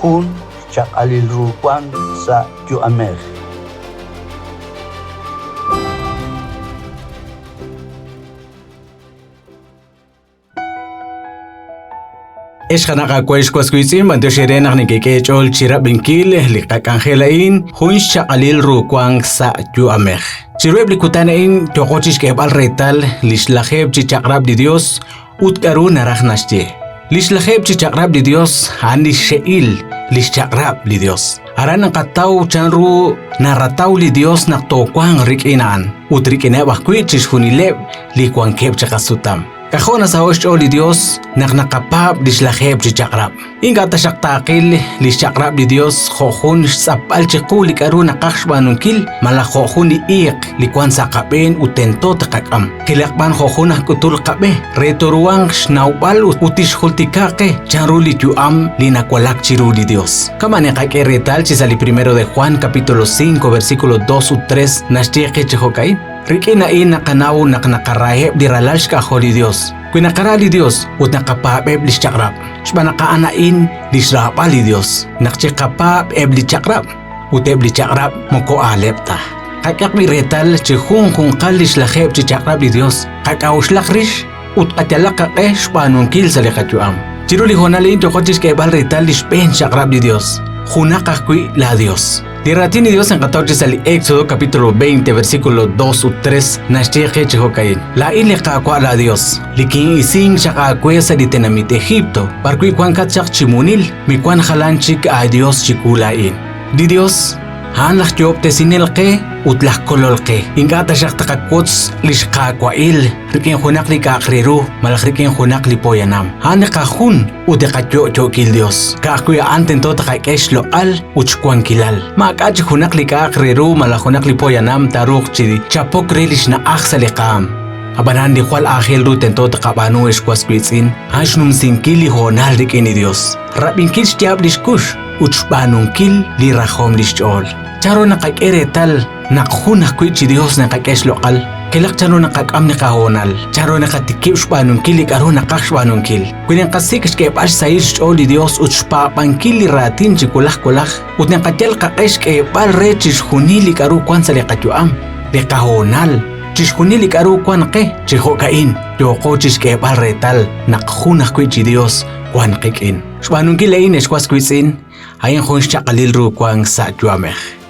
Jun xchaq'alil ru wank sa' yu'amej. Ex qana' qaawa' ex was wiitz'in, b'antiox eere naq nekek'e eech'ool chi rab'inkil li qak'anjel a'in, jun xchaq'alil ru wank sa' yu'amej. Chiruheb' li kutan a'in yooqo chixk'eeb'al reetal li xlajeeb' chi chaq'rab' li Dios ut k'a'ru naraj naxye. Li xlajeeb' chi chaq'rab' li Dios a'an li xxe'il li xchaq'rab' li Dios. Aran naqataw chanru narataw li Dios naq toowanq rik'in a'an ut rik'ineb' ajwi' chixjunileb' li wankeb' chiqasutam. K'ajo' nasaho'k xch'ool li Yos naq naqapaab' li xlajeeb' chi chaq'rab'. Ink'a' taxaq taaqil li xchaq'rab' li Yos jo' jun xtz'apb'al chiqu li k'aru naqaj xb'aanunkil malaj jo' jun li iiq li wank sa' qab'een ut tento tqak'am. Qilaq b'an jo' jun aj k'utul qab'e re tooruhanq xnawb'al ut tixjultika qe chanru li yu'am li nawalak chiru li Yos. Kama' naqak'e reetal chi sa' li primero de Juan capítulo 5 versículo 2 ut 3 naxye qe chi jo'ka'in. Rik'in a'in naqanaw naq naqaraheb' li ralal xk'ajol li Dios, wi naqara li Dios ut naqapaab'eb' lix chaq'rab', xb'aan naq a'an a'in lix raab'al li Dios, naq chiqapaab' eb' li chaq'rab', ut eb' li chaq'rab' moko aaleb' ta. Qak'ehaq b'i' reetal chi junjunqal lix lajeeb' chi chaq'rab' li Dios, qak'a'uxlaq rix ut qayalaq qaq'e xb'aanunkil sa' li qayu'am. Chiru li hoonal a'in yooqo chixk'eeb'al reetal li xb'een xchaq'rab' li Dios, junaq ajwi' laa Dios. Li raatin li Dios naqataw chi sa' li Éxodo capítulo 20 versículo 2 ut 3 naxye qe chi jo'ka'in, Laa'in li Qaawa' laa Dios, li kin'isink chaq aawe sa' li tenamit Egipto, b'arwi' wankat chaq chi munil, miwank jalan chik aadios chiwu laa'in. Li Dios a'an laj Yo'ob'tesinel qe ut laj Kolol qe. Ink'a' taxaq taqawotz lix Qaawa'il rik'in junaq li k'a'aq re ru malaj rik'in junaq li poyanam. A'an li qajun ut li qayo'yookil Dios. Ka'ajwi' a'an tento taqak'e xloq'al ut xwankilal. Maak'a' chik junaq li k'a'aq re ru malaj junaq li poyanam taaruuq chi chapok re lix na'aj sa' li qaam. Ab'anan li jwal aajel ru tento taqab'aanu ex was wiitz'in, a'an xnumsinkil li hoonal rik'in li Dios, rab'inkil xyaab' lix kux, ut xb'aanunkil li rajom lix ch'ool. Chanru naqak'e reetal naq jun ajwi' chi Dios naqak'e xloq'al? Qilaq chanru naqak'am li qahoonal, chanru naqatikib' xb'aanunkil li k'a'ru naqaj xb'aanunkil. Wi naqasik' xk'eeb'al xsahil xch'ool li Dios ut xpaab'ankil li raatin chi wulaj wulaj, ut naqayal qaq'e xk'eeb'al re chixjunil li k'a'ru wan sa' li qayu'am, li qahoonal, chixjunil li k'a'ru wan qe, chi jo'ka'in yooqo chixk'eeb'al reetal naq jun ajwi' chi Dios wan qik'in. Xb'aanunkil a'in, ex was wiitz'in, a'in jun xchaq'alil ru wank sa' yu'amej.